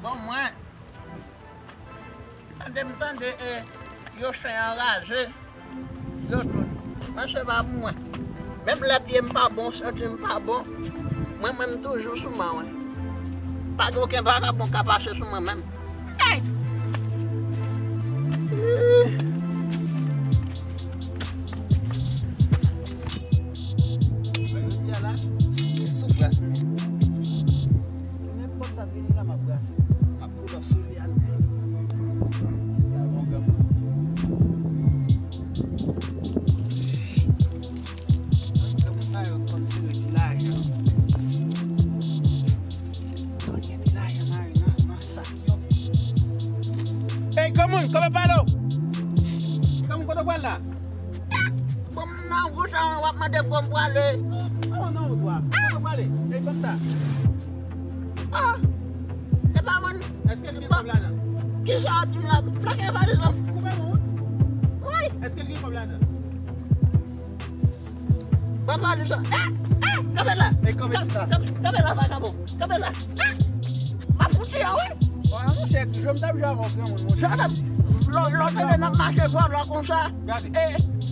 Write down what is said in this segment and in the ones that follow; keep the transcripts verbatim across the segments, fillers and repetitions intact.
Bon, mwen, tande m tande e yo chen anraje, yo tout. Mwen se pa pou mwen. Menm lè pye m pa bon, santi m pa bon, mwen menm m toujou sou mwen. Pa gen okenn vagabon ka pase sou mwen menm. Hey! Jodi a la, se sou gras mwen. Nenpòt sa k vini la, m ap brase. M ap pull up sou li al di. Sa bon, granmoun. Granmoun sa yo kòmsi redi lajan. Yo redi lajan mari nan, nan sak yo. Ey, granmoun, kòman pale w? Granmoun, kote w pral la? Bon, m nan wout la, w ap mande m kote m prale. Kòman nan wout w a? Kote w prale? Ey, kòmsa. Ah! E pa mwen. Èske l gen kòb ladan? Kisa w ap di m la? Plake valiz lan. Koupe mwen, wi. Wi. Èske l gen kòb ladan? Papa li sa. Eh, eh, kanpe la. E kanpe ki sa? Kanpe, kanpe la, vagabon. Kanpe la. Eh, m ap fouti yo, wi. Wè, monchè, jwè m t ap jwe avè w, granmoun, monchè. Jwè m t ap, lò, lò tande n ap mache vòlò konsa. Gade. E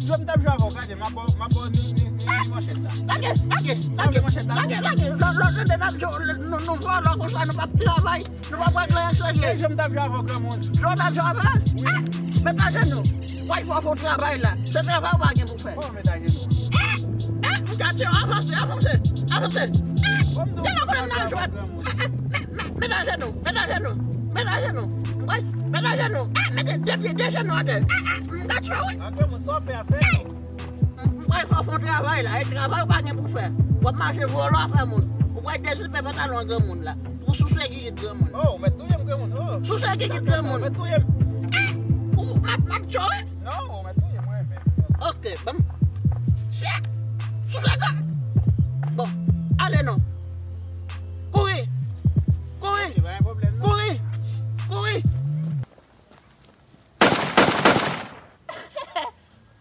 jwè m t ap jwe avè w, gade, m ap ba w, m ap ba w ni, ni, ni, ni manchèt la. Lage, lage, lage, lage, lage. Lò, lò tande n ap jwe, nou, nou vòlò konsa, nou p ap travay. Nou pa pran anyen serye. E jan m t ap jwe avè w, granmoun. Jan w t ap jwe avè l? Wi. Eh, met ajenou. W al fè yon travay la. Se travay ou pa gen pou fè. Kòman met ajenou? Eh, eh, m ka tiye w, avanse, avanse, avanse. Eh, devan kote m nan jwèt. Eh, eh, met, met, met ajenou, met ajenou, met ajenou. Wi, met ajenou. Eh, met de, de pye, de jenou atè. Eh, eh, m ka tiye w, wi. A granmoun, sa w fè a fè. Eh, m pral fè w fè yon travay la. E travay ou pa gen pou fè. W ap mache vòlò afè moun. Ou pral dezipe pantalon granmoun la. Pou souse gigit granmoun. Oh, ou mèt touye m, granmoun. Oh. Souse gigit granmoun. Ou mèt touye m. Eh, ou m ap, m ap tchòre. Non, ou mèt touye m, mwen menm. Ok, ban m. Chèk. Souse granmoun. Bon, ale non. Kouri. Kouri. Ok, pa gen pwoblèm, non. Kouri. Kouri.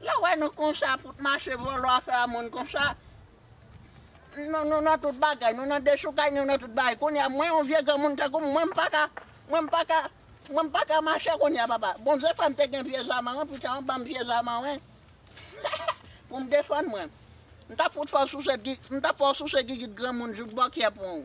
Lè w wè nou konsa, fout mache vòlò afè a moun konsa. Nou, nou nan tout bagay, nou nan dechoukay, nou nan tout bagay. Kounye a, mwen, yon vye granmoun tankou m, mwen, m pa ka, mwen, m pa ka, mwen, m pa ka mache kounye a, papa. Bondye fè m te gen vye zam an, pita, ban m vye zam an, wi. Pou m defann mwen. M t ap fout fè w souse gi-, m t ap fè w souse gigit granmoun jouk bòkyè pran w.